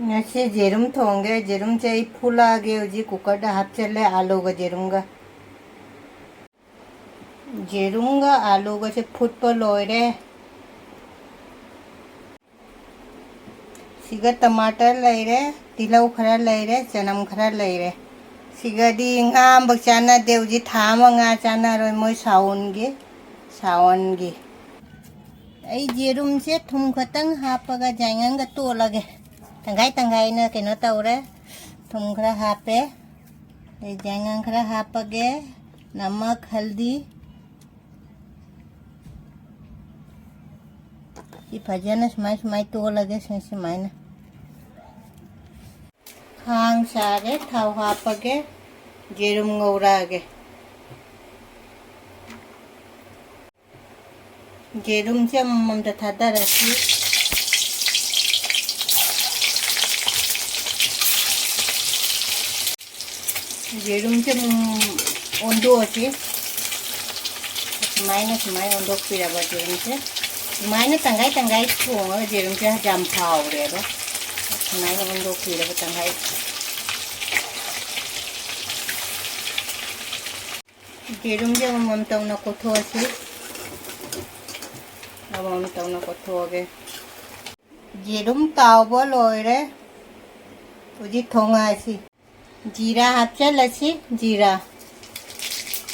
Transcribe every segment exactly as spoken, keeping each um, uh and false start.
ꯉꯁꯤ ꯌꯦꯔꯨꯝ ꯊꯣꯡꯒꯦ꯫ ꯌꯦꯔꯨꯝꯁꯦ ꯑꯩ ꯐꯨꯠꯂꯛꯑꯒꯦ꯫ ꯍꯧꯖꯤꯛ ꯀꯨꯀꯔꯗ ꯍꯥꯞꯆꯜꯂꯦ, ꯑꯥꯂꯨꯒ ꯌꯦꯔꯨꯝꯒ꯫ ꯌꯦꯔꯨꯝꯒ ꯑꯥꯂꯨꯒꯁꯦ ꯐꯨꯠꯄ ꯂꯣꯏꯔꯦ꯫ ꯁꯤꯒ ꯇꯃꯥꯇꯔ ꯂꯩꯔꯦ, ꯇꯤꯜꯍꯧ ꯈꯔ ꯂꯩꯔꯦ, ꯆꯅꯝ ꯈꯔ ꯂꯩꯔꯦ꯫ ꯁꯤꯒꯗꯤ ꯉꯥ ꯑꯃꯐꯥꯎ ꯆꯥꯟꯅꯗꯦ꯫ ꯍꯧꯖꯤꯛ ꯊꯥ ꯑꯃ ꯉꯥ ꯆꯥꯟꯅꯔꯣꯏ, ꯃꯣꯏ ꯁꯥꯎꯟꯒꯤ, ꯁꯥꯎꯟꯒꯤ꯫ ꯑꯩ ꯌꯦꯔꯨꯝꯁꯦ ꯊꯨꯝ ꯈꯛꯇꯪ ꯍꯥꯞꯄꯒ ꯌꯥꯏꯉꯪꯒ ꯇꯣꯠꯂꯒꯦ꯫ ꯇꯪꯈꯥꯏ ꯇꯪꯈꯥꯏꯅ ꯀꯩꯅꯣ ꯇꯧꯔꯦ꯫ ꯊꯨꯝ ꯈꯔ ꯍꯥꯞꯄꯦ꯫ ꯑꯗꯩ ꯌꯥꯏꯉꯪ ꯈꯔ ꯍꯥꯞꯄꯒꯦ꯫ ꯅꯃꯛ, ꯍꯜꯗꯤ꯫ ꯁꯤ ꯐꯖꯅ ꯁꯨꯃꯥꯏ ꯁꯨꯃꯥꯏ ꯇꯣꯠꯂꯒꯦ, ꯁꯤ ꯁꯨꯃꯥꯏꯅ꯫ ꯈꯥꯡ ꯁꯥꯔꯦ, ꯊꯥꯎ ꯍꯥꯞꯄꯒꯦ, ꯌꯦꯔꯨꯝ ꯉꯧꯔꯛꯑꯒꯦ꯫ ꯌꯦꯔꯨꯝꯁꯦ ꯑꯃꯃꯝꯗ ꯊꯥꯗꯔꯁꯤ꯫ ꯌꯦꯔꯨꯝꯁꯦ ꯑꯃꯨꯛ ꯑꯣꯟꯗꯣꯛꯑꯁꯤ꯫ ꯁꯨꯃꯥꯏꯅ, ꯁꯨꯃꯥꯏꯅ ꯑꯣꯟꯗꯣꯛꯄꯤꯔꯕ ꯌꯦꯔꯨꯝꯁꯦ꯫ ꯁꯨꯃꯥꯏꯅ ꯇꯪꯈꯥꯏ ꯇꯪꯈꯥꯏ ꯊꯣꯡꯉꯒ ꯌꯦꯔꯨꯝꯁꯦ ꯌꯥꯝ ꯍꯥꯎꯔꯦꯕ꯫ ꯁꯨꯃꯥꯏꯅ ꯑꯣꯟꯗꯣꯛꯄꯤꯔꯕ ꯇꯪꯈꯥꯏ꯫ ꯌꯦꯔꯨꯝꯁꯦ ꯑꯃꯃꯝ ꯇꯧꯅ ꯀꯣꯠꯊꯣꯛꯑꯁꯤ꯫ ꯑꯃꯃꯝ ꯇꯧꯅ ꯀꯣꯠꯊꯣꯛꯑꯒꯦ꯫ ꯌꯦꯔꯨꯝ ꯇꯥꯎꯕ ꯂꯣꯏꯔꯦ꯫ ꯍꯧꯖꯤꯛ ꯊꯣꯡꯉꯛꯑꯁꯤ꯫ ꯖꯤꯔꯥ ꯍꯥꯞꯆꯜꯂꯁꯤ꯫ ꯖꯤꯔꯥ꯫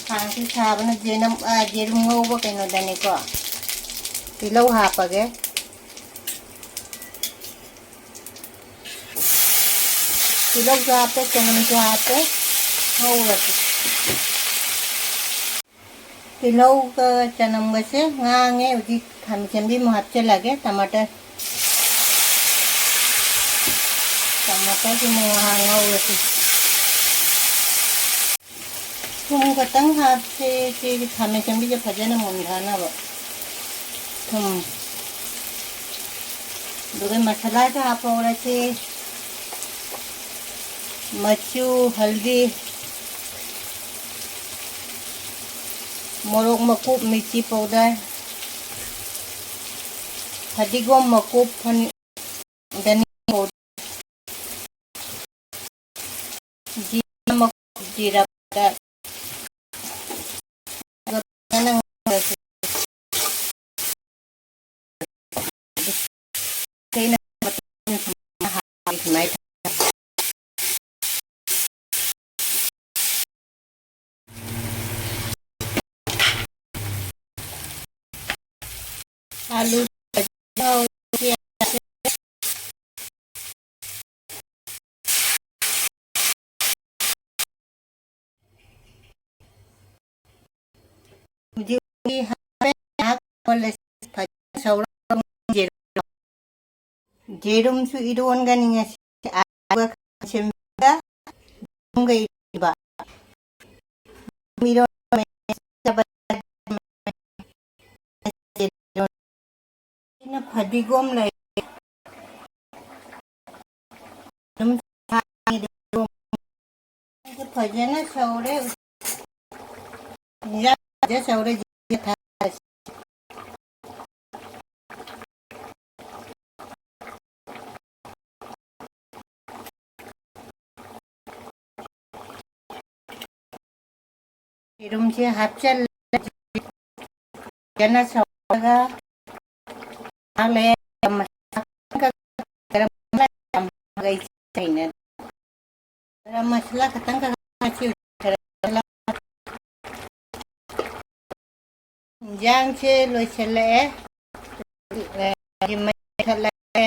ꯈꯥꯡꯁꯤ ꯁꯥꯕꯅ ꯌꯦꯅꯝ-, ꯑ, ꯌꯦꯔꯨꯝ ꯉꯧꯕ ꯀꯩꯅꯣꯗꯅꯤꯀꯣ꯫ ꯇꯤꯜꯍꯧ ꯍꯥꯞꯄꯒꯦ꯫ ꯇꯤꯜꯍꯧꯁꯨ ꯍꯥꯞꯄꯦ, ꯆꯅꯝꯁꯨ ꯍꯥꯞꯄꯦ꯫ ꯉꯧꯔꯁꯤ꯫ ꯇꯤꯜꯍꯧꯒ ꯆꯅꯝꯒꯁꯦ ꯉꯥꯡꯉꯦ꯫ ꯍꯧꯖꯤꯛ ꯈꯥꯃꯦꯟ ꯑꯁꯤꯟꯕꯤ ꯑꯃꯨꯛ ꯍꯥꯞꯆꯤꯜꯂꯒꯦ, ꯇꯃꯥꯇꯔ꯫ ꯇꯃꯥꯇꯔꯁꯤ ꯑꯃꯨꯛ ꯉꯥꯏꯍꯥꯛ ꯉꯧꯔꯁꯤ꯫ ꯊꯨꯝ ꯈꯛꯇꯪ ꯍꯥꯞꯁꯦ, ꯁꯤ ꯈꯥꯃꯦꯟ ꯑꯁꯤꯟꯕꯤꯁꯦ ꯐꯖꯅ ꯃꯨꯟꯊꯅꯕ꯫ ꯊꯨꯝ꯫ ꯑꯗꯨꯒ ꯃꯁꯥꯂꯥꯁꯨ ꯍꯥꯞꯄꯍꯧꯔꯁꯤ꯫ ꯃꯆꯨ, ꯍꯜꯗꯤ, ꯃꯣꯔꯣꯛ ꯃꯀꯨꯞ, ꯃꯤꯔꯆꯤ powder, ꯐꯗꯤꯒꯣꯝ ꯃꯀꯨꯞ, ꯐꯅꯤ-, ꯙꯅꯤꯌꯥ powder, ꯂꯣꯏꯁꯤꯜꯂꯛꯄꯗ ꯑꯥꯂꯨ ꯍꯧꯖꯤꯛ ꯍꯥꯞꯄꯦ, ꯉꯥꯏꯍꯥꯛ ꯀꯣꯜꯂꯁꯤ꯫ ꯐꯖꯅ ꯁꯧꯔꯒ ꯌꯦꯔꯨꯝ, ꯌꯦꯔꯨꯝꯁꯨ ꯏꯔꯣꯟꯒꯅꯤ ꯉꯁꯤ꯫ ꯑꯗꯨꯒ ꯁꯦꯝꯕ ꯌꯦꯔꯨꯝꯒ ꯏꯔꯣꯟꯕ꯫ ꯏꯔꯣꯟꯕ ꯐꯗꯤꯒꯣꯝ ꯂꯩ꯫ ꯑꯗꯨꯝ ꯐꯖꯅ ꯁꯧꯔꯦ꯫ ꯏꯟꯖꯥꯡ ꯐꯖꯅ ꯁꯧꯔꯦ꯫ ꯌꯦꯔꯨꯝꯁꯦ ꯍꯥꯞꯆꯜꯂꯦ꯫ ꯐꯖꯅ ꯁꯧꯍꯜꯂꯒ ꯉꯥꯏꯍꯥꯛ ꯂꯩꯔ ꯒꯔꯝ ꯃꯁꯥꯂꯥ ꯈꯤꯇꯪ ꯈꯛ ꯍꯥꯞꯆꯤꯜꯂꯦ꯫ ꯏꯟꯖꯥꯡꯁꯦ ꯂꯣꯏꯁꯤꯜꯂꯛꯑꯦ꯫ ꯃꯩ ꯊꯥꯒꯠꯂꯛꯑꯦ꯫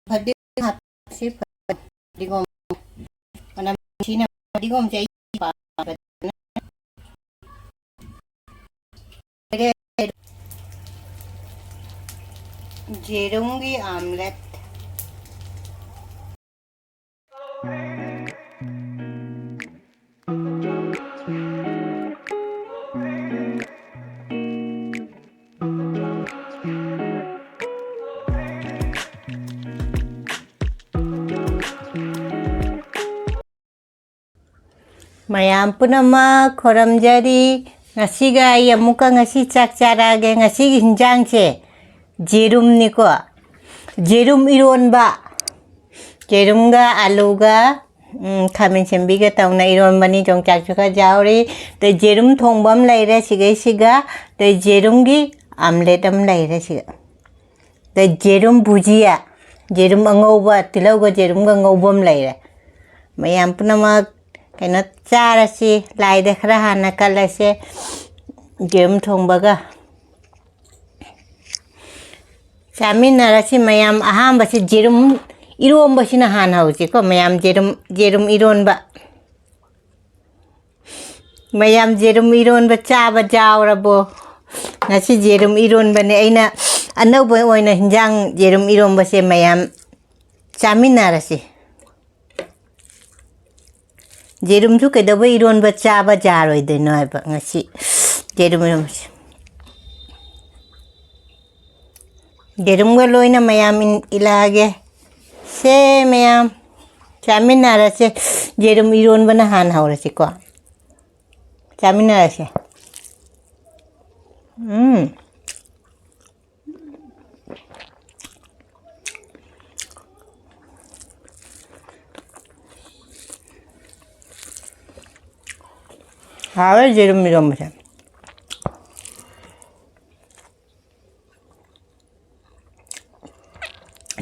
ꯐꯗꯤꯒꯣꯝ ꯍꯥꯞꯁꯤ꯫ ꯐꯗꯤꯒꯣꯝ ꯃꯅꯝ ꯅꯨꯡꯁꯤꯅꯕ ꯐꯗꯤꯒꯣꯝꯁꯦ ꯑꯩ ꯄꯥꯝꯕꯅꯤꯅ꯫ ꯌꯦꯔꯨꯝꯒꯤ omelette꯫ ꯃꯌꯥꯝ ꯄꯨꯝꯅꯃꯛ ꯈꯨꯔꯨꯝꯖꯔꯤ꯫ ꯉꯁꯤꯒ ꯑꯩ ꯑꯃꯨꯛꯀ ꯉꯁꯤ ꯆꯥꯛ ꯆꯥꯔꯛꯑꯒꯦ꯫ ꯉꯁꯤꯒꯤ ꯍꯤꯟꯖꯥꯡꯁꯦ ꯌꯦꯔꯨꯝꯅꯤꯀꯣ꯫ ꯌꯦꯔꯨꯝ ꯏꯔꯣꯟꯕ꯫ ꯌꯦꯔꯨꯝꯒ, ꯑꯂꯨꯒ, ꯎꯝ, ꯈꯥꯃꯦꯟ ꯁꯦꯝꯕꯤꯒ ꯇꯧꯅ ꯏꯔꯣꯟꯕꯅꯤ꯫ ꯌꯣꯡꯆꯥꯛꯁꯨ ꯈꯔ ꯌꯥꯎꯔꯤ꯫ ꯑꯗꯩ ꯌꯦꯔꯨꯝ ꯊꯣꯡꯕ ꯑꯃ ꯂꯩꯔꯦ ꯁꯤꯒꯩꯁꯤꯒ꯫ ꯑꯗꯩ ꯌꯦꯔꯨꯝꯒꯤ ꯑꯝꯂꯦꯠ ꯑꯃ ꯂꯩꯔꯦ ꯁꯤꯒ꯫ ꯑꯗꯩ ꯌꯦꯔꯨꯝ ꯕꯨꯖꯤꯌꯥ, ꯌꯦꯔꯨꯝ ꯑꯉꯧꯕ, ꯇꯤꯜꯍꯧꯒ ꯌꯦꯔꯨꯝꯒ ꯉꯧꯕ ꯑꯃ ꯂꯩꯔꯦ꯫ ꯃꯌꯥꯝ ꯄꯨꯝꯅꯃꯛ ꯀꯩꯅꯣ ꯆꯥꯔꯁꯤ, ꯂꯥꯏꯗ ꯈꯔ ꯍꯥꯟꯅ ꯀꯠꯂꯁꯦ꯫ ꯌꯦꯔꯨꯝ ꯊꯣꯡꯕꯒ ꯆꯥꯃꯤꯟꯅꯔꯁꯤ ꯃꯌꯥꯝ꯫ ꯑꯍꯥꯟꯕꯁꯤ ꯌꯦꯔꯨꯝ ꯏꯔꯣꯝꯕꯁꯤꯅ ꯍꯥꯟꯅ ꯍꯧꯁꯤꯀꯣ ꯃꯌꯥꯝ, ꯌꯦꯔꯨꯝ, ꯌꯦꯔꯨꯝ ꯏꯔꯣꯟꯕ꯫ ꯃꯌꯥꯝ ꯌꯦꯔꯨꯝ ꯏꯔꯣꯟꯕ ꯆꯥꯕ ꯌꯥꯎꯔꯕꯣ? ꯉꯁꯤ ꯌꯦꯔꯨꯝ ꯏꯔꯣꯟꯕꯅꯦ꯫ ꯑꯩꯅ ꯑꯅꯧꯕ ꯑꯣꯏꯅ ꯍꯤꯟꯖꯥꯡ ꯌꯦꯔꯨꯝ ꯏꯔꯣꯟꯕꯁꯦ ꯃꯌꯥꯝ ꯆꯥꯃꯤꯟꯅꯔꯁꯤ꯫ ꯌꯦꯔꯨꯝꯁꯨ ꯀꯩꯗꯧꯕꯩ ꯏꯔꯣꯟꯕ ꯆꯥꯕ ꯌꯥꯔꯣꯏꯗꯣꯏꯅꯣ ꯍꯥꯏꯕ ꯉꯁꯤ ꯌꯦꯔꯨꯝ ꯏꯔꯣꯟꯕꯁꯦ? ꯌꯦꯔꯨꯝꯒ ꯂꯣꯏꯅ ꯃꯌꯥꯝ ꯏꯜ-, ꯏꯜꯂꯛꯑꯒꯦ꯫ ꯁꯦ ꯃꯌꯥꯝ ꯆꯥꯃꯤꯟꯅꯔꯁꯦ꯫ ꯌꯦꯔꯨꯝ ꯏꯔꯣꯟꯕꯅ ꯍꯥꯟꯅ ꯍꯧꯔꯁꯤꯀꯣ꯫ ꯆꯥꯃꯤꯟꯅꯔꯁꯦ꯫ ꯎꯝ꯫ ꯍꯥꯎꯋꯦ ꯌꯦꯔꯨꯝ ꯏꯔꯣꯝꯕꯁꯦ꯫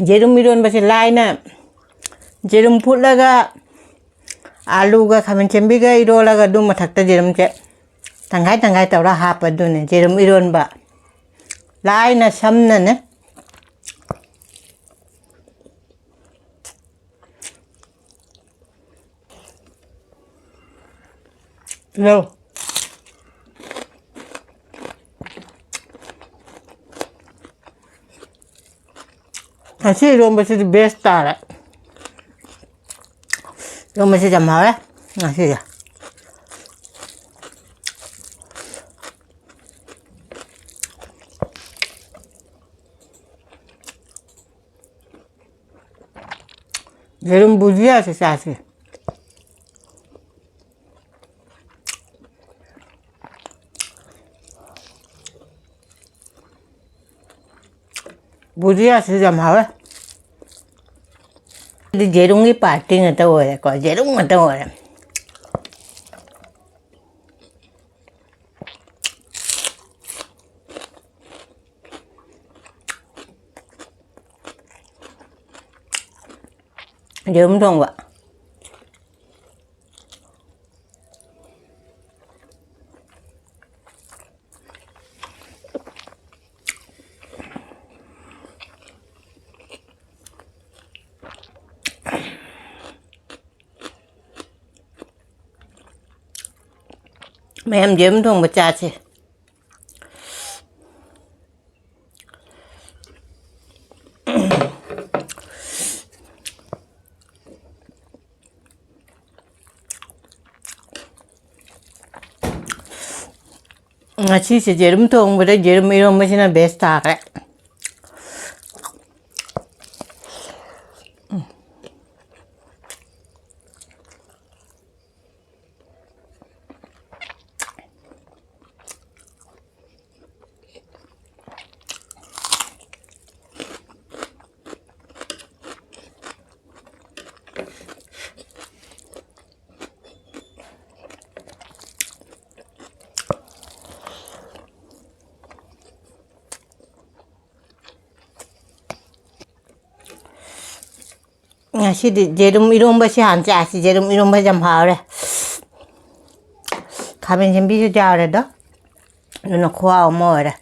ꯌꯦꯔꯨꯝ ꯏꯔꯣꯟꯕꯁꯦ ꯂꯥꯏꯅ ꯌꯦꯔꯨꯝ ꯐꯨꯠꯂꯒ ꯑꯥꯂꯨꯒ ꯈꯥꯃꯦꯟ ꯁꯦꯝꯕꯤꯒ ꯏꯔꯣꯜꯂꯒ ꯑꯗꯨ ꯃꯊꯛꯇ ꯌꯦꯔꯨꯝꯁꯦ ꯇꯪꯈꯥꯏ ꯇꯪꯈꯥꯏ ꯇꯧꯔ ꯍꯥꯞꯄꯗꯨꯅꯦ ꯌꯦꯔꯨꯝ ꯏꯔꯣꯟꯕ꯫ ꯂꯥꯏꯅ ꯁꯝꯅꯅꯦ꯫ ꯂꯧ꯫ ꯉꯁꯤ ꯏꯔꯣꯝꯕꯁꯤꯗꯤ best ꯇꯥꯔꯦ꯫ ꯏꯔꯣꯝꯕꯁꯤꯗꯤ ꯌꯥꯝ ꯍꯥꯎꯔꯦ ꯉꯁꯤꯗꯤ꯫ ꯌꯦꯔꯨꯝ ꯕꯨꯖꯤꯌꯥꯁꯦ ꯆꯥꯁꯦ꯫ ꯕꯨꯖꯤꯌꯥꯁꯤꯁꯨ ꯌꯥꯝ ꯍꯥꯎꯋꯦ꯫ ꯑꯗꯨꯗꯤ ꯌꯦꯔꯨꯝꯒꯤ ꯄꯥꯔꯇꯤ ꯉꯥꯛꯇ ꯑꯣꯏꯔꯦꯀꯣ, ꯌꯦꯔꯨꯝ ꯉꯥꯛꯇ ꯑꯣꯏꯔꯦ꯫ ꯌꯦꯔꯨꯝ ꯊꯣꯡꯕ꯫ ꯃꯌꯥꯝ ꯌꯦꯔꯨꯝ ꯊꯣꯡꯕ ꯆꯥꯁꯦ꯫ ꯉꯁꯤꯁꯦ ꯌꯦꯔꯨꯝ ꯊꯣꯡꯕꯗ ꯌꯦꯔꯨꯝ ꯏꯔꯣꯝꯕꯁꯤꯅ ꯕꯦꯁ ꯇꯥꯈ꯭ꯔꯦ꯫ ꯉꯁꯤꯗꯤ ꯌꯦꯔꯨꯝ ꯏꯔꯣꯝꯕꯁꯦ ꯍꯥꯟꯅ ꯆꯥꯁꯤ꯫ ꯌꯦꯔꯨꯝ ꯏꯔꯣꯝꯕꯁꯦ ꯌꯥꯝ ꯍꯥꯎꯔꯦ꯫ ꯈꯥꯃꯦꯟ ꯑꯁꯤꯟꯕꯤꯁꯨ ꯌꯥꯎꯔꯦ ꯑꯗꯣ꯫ ꯑꯗꯨꯅ ꯈꯨꯍꯥꯎ ꯑꯃ ꯑꯣꯏꯔꯦ꯫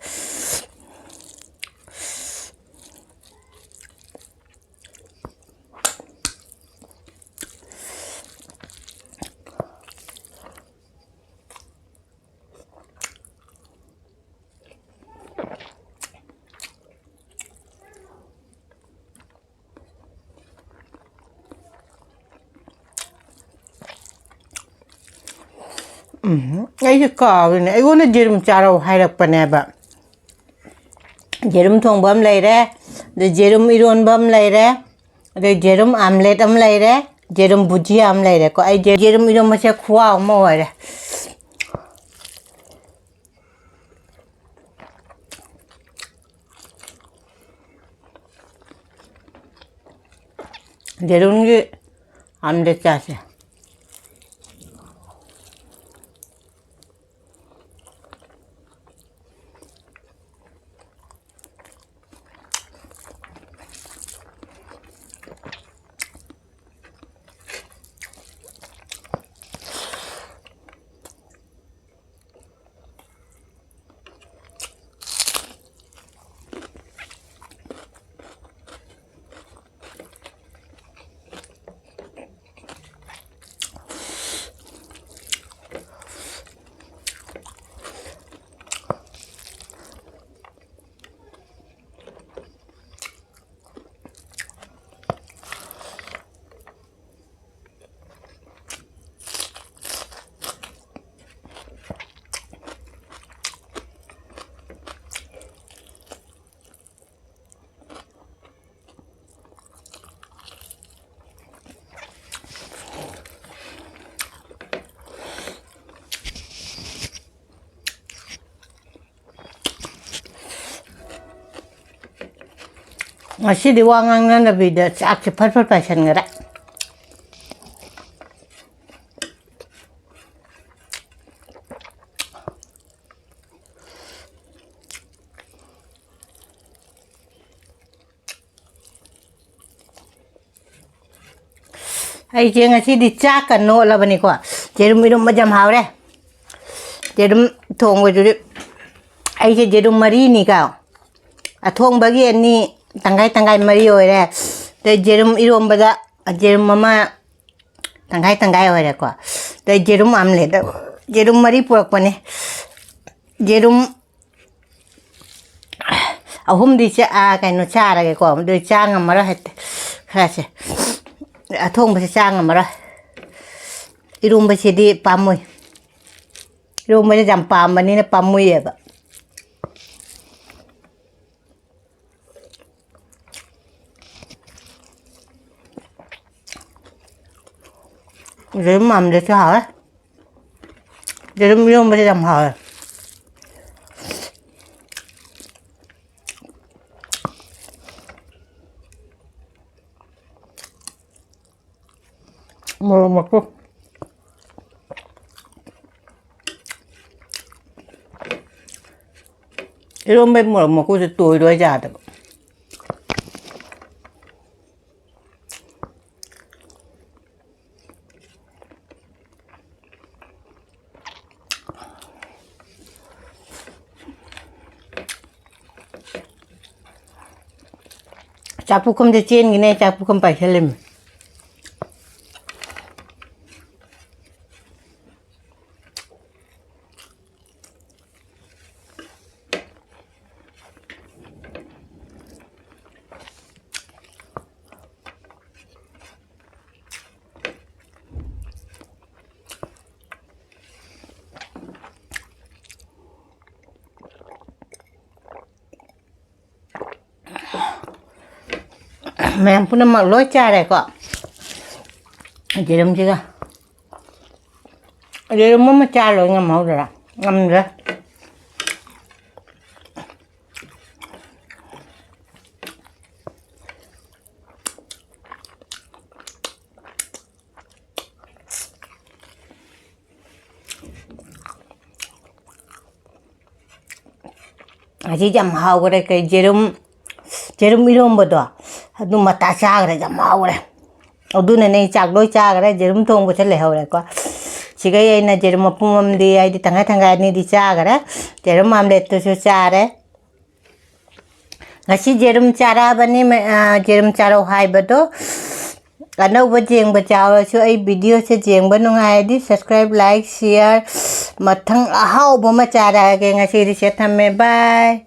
ꯎꯝ, ꯑꯩꯁꯦ ꯀꯥꯎꯔꯤꯅꯦ꯫ ꯑꯩꯉꯣꯟꯗ ꯌꯦꯔꯨꯝ ꯆꯥꯔꯧ ꯍꯥꯏꯔꯛꯄꯅꯦꯕ꯫ ꯌꯦꯔꯨꯝ ꯊꯣꯡꯕ ꯑꯃ ꯂꯩꯔꯦ, ꯑꯗꯩ ꯌꯦꯔꯨꯝ ꯏꯔꯣꯟꯕ ꯑꯃ ꯂꯩꯔꯦ, ꯑꯗꯩ ꯌꯦꯔꯨꯝ ꯑꯥꯝꯂꯦꯠ ꯑꯃ ꯂꯩꯔꯦ, ꯌꯦꯔꯨꯝ ꯕꯨꯖꯤꯌꯥ ꯑꯃ ꯂꯩꯔꯦꯀꯣ꯫ ꯑꯩ ꯌꯦ-, ꯌꯦꯔꯨꯝ ꯏꯔꯣꯟꯕꯁꯦ ꯈꯨꯍꯥꯎ ꯑꯃ ꯑꯣꯏꯔꯦ꯫ ꯌꯦꯔꯨꯝꯒꯤ omelette ꯆꯥꯁꯦ꯫ ꯉꯁꯤꯗꯤ ꯋꯥ ꯉꯥꯡꯅꯗꯕꯤꯗ ꯆꯥꯛꯁꯦ ꯐꯠ ꯐꯠ ꯄꯥꯏꯁꯟꯈ꯭ꯔꯦ꯫ ꯑꯩꯁꯦ ꯉꯁꯤꯗꯤ ꯆꯥꯛꯀ ꯅꯣꯠꯂꯕꯅꯤꯀꯣ꯫ ꯌꯦꯔꯨꯝ ꯏꯔꯣꯝꯕꯁꯦ ꯌꯥꯝ ꯍꯥꯎꯔꯦ꯫ ꯌꯦꯔꯨꯝ ꯊꯣꯡꯕꯗꯨꯗꯤ ꯑꯩꯁꯦ ꯌꯦꯔꯨꯝ ꯃꯔꯤꯅꯤꯀꯣ꯫ ꯑꯊꯣꯡꯕꯒꯤ ꯑꯅꯤ, ꯇꯪꯈꯥꯏ ꯇꯪꯈꯥꯏ ꯃꯔꯤ ꯑꯣꯏꯔꯦ꯫ ꯑꯗꯩ ꯌꯦꯔꯨꯝ ꯏꯔꯣꯝꯕꯗ ꯌꯦꯔꯨꯝ ꯑꯃ ꯇꯪꯈꯥꯏ ꯇꯪꯈꯥꯏ ꯑꯣꯏꯔꯦꯀꯣ꯫ ꯑꯗꯩ ꯌꯦꯔꯨꯝ omelette, ꯌꯦꯔꯨꯝ ꯃꯔꯤ ꯄꯨꯔꯛꯄꯅꯦ꯫ ꯌꯦꯔꯨꯝ ꯑꯍꯨꯝꯗꯤ ꯆꯥ-, ꯑꯥ, ꯀꯩꯅꯣ, ꯆꯥꯔꯒꯦꯀꯣ꯫ ꯑꯗꯨ ꯆꯥ ꯉꯝꯃꯔꯣꯏ ꯍꯦꯛꯇ ꯈꯔꯁꯦ꯫ ꯑꯊꯣꯡꯕꯁꯦ ꯆꯥ ꯉꯝꯃꯔꯣꯏ꯫ ꯏꯔꯣꯝꯕꯁꯤꯗꯤ ꯄꯥꯝꯃꯨꯏ꯫ ꯏꯔꯣꯝꯕꯁꯦ ꯌꯥꯝ ꯄꯥꯝꯕꯅꯤꯅ ꯄꯥꯝꯃꯨꯏꯌꯦꯕ꯫ ꯌꯦꯔꯨꯝ omelette ꯁꯨ ꯍꯥꯎꯋꯦ꯫ ꯌꯦꯔꯨꯝ ꯏꯔꯣꯝꯕꯁꯦ ꯌꯥꯝ ꯍꯥꯎꯋꯦ꯫ ꯃꯣꯔꯣꯛ ꯃꯀꯨ꯫ ꯏꯔꯣꯝꯕꯩ ꯃꯣꯔꯣꯛ ꯃꯀꯨꯁꯦ ꯇꯣꯏꯔꯣꯏ ꯌꯥꯗꯕ꯫ ꯆꯥꯛ ꯄꯨꯈꯝꯁꯦ ꯆꯦꯟꯈꯤꯅꯦ, ꯆꯥꯛ ꯄꯨꯈꯝ ꯄꯥꯏꯁꯜꯂꯤꯃꯤ꯫ ꯃꯌꯥꯝ ꯄꯨꯝꯅꯃꯛ ꯂꯣꯏ ꯆꯥꯔꯦꯀꯣ꯫ ꯌꯦꯔꯨꯝꯁꯤꯒ꯫ ꯌꯦꯔꯨꯝ ꯑꯃ ꯆꯥ ꯂꯣꯏ ꯉꯝꯍꯧꯗ꯭ꯔꯥ? ꯉꯝꯗ꯭ꯔꯦ꯫ ꯑꯁꯤ ꯌꯥꯝ ꯍꯥꯎꯈ꯭ꯔꯦ꯫ ꯀꯩ ꯌꯦꯔꯨꯝ, ꯌꯦꯔꯨꯝ ꯏꯔꯣꯝꯕꯗꯣ, ꯑꯗꯨ ꯃꯇꯥ ꯆꯥꯈ꯭ꯔꯦ, ꯌꯥꯝ ꯍꯥꯎꯈ꯭ꯔꯦ꯫ ꯑꯗꯨꯅꯅꯦ ꯑꯩ ꯆꯥꯛ ꯂꯣꯏ ꯆꯥꯈ꯭ꯔꯦ, ꯌꯦꯔꯨꯝ ꯊꯣꯡꯕꯁꯨ ꯂꯩꯍꯧꯔꯦꯀꯣ꯫ ꯁꯤꯈꯩ ꯑꯩꯅ ꯌꯦꯔꯨꯝ ꯃꯄꯨꯝ ꯑꯃꯗꯤ, ꯍꯥꯏꯗꯤ ꯇꯪꯈꯥꯏ ꯇꯪꯈꯥꯏ ꯑꯅꯤꯗꯤ ꯆꯥꯈ꯭ꯔꯦ꯫ ꯌꯦꯔꯨꯝ omelette ꯇꯨꯁꯨ ꯆꯥꯔꯦ꯫ ꯉꯁꯤ ꯌꯦꯔꯨꯝ ꯆꯥꯔꯛꯑꯕꯅꯤ, ꯃ-, ꯑ, ꯌꯦꯔꯨꯝ ꯆꯥꯔꯛꯑꯣ ꯍꯥꯏꯕꯗꯣ꯫ ꯑꯅꯧꯕ ꯌꯦꯡꯕ ꯌꯥꯎꯔꯁꯨ ꯑꯩ video ꯁꯦ ꯌꯦꯡꯕ ꯅꯨꯡꯉꯥꯏꯔꯗꯤ subscribe, like, share꯫ ꯃꯊꯪ ꯑꯍꯥꯎꯕ ꯑꯃ ꯆꯥꯔꯛꯑꯒꯦ꯫ ꯉꯁꯤꯗꯤ ꯁꯦ ꯊꯝꯃꯦ, bye꯫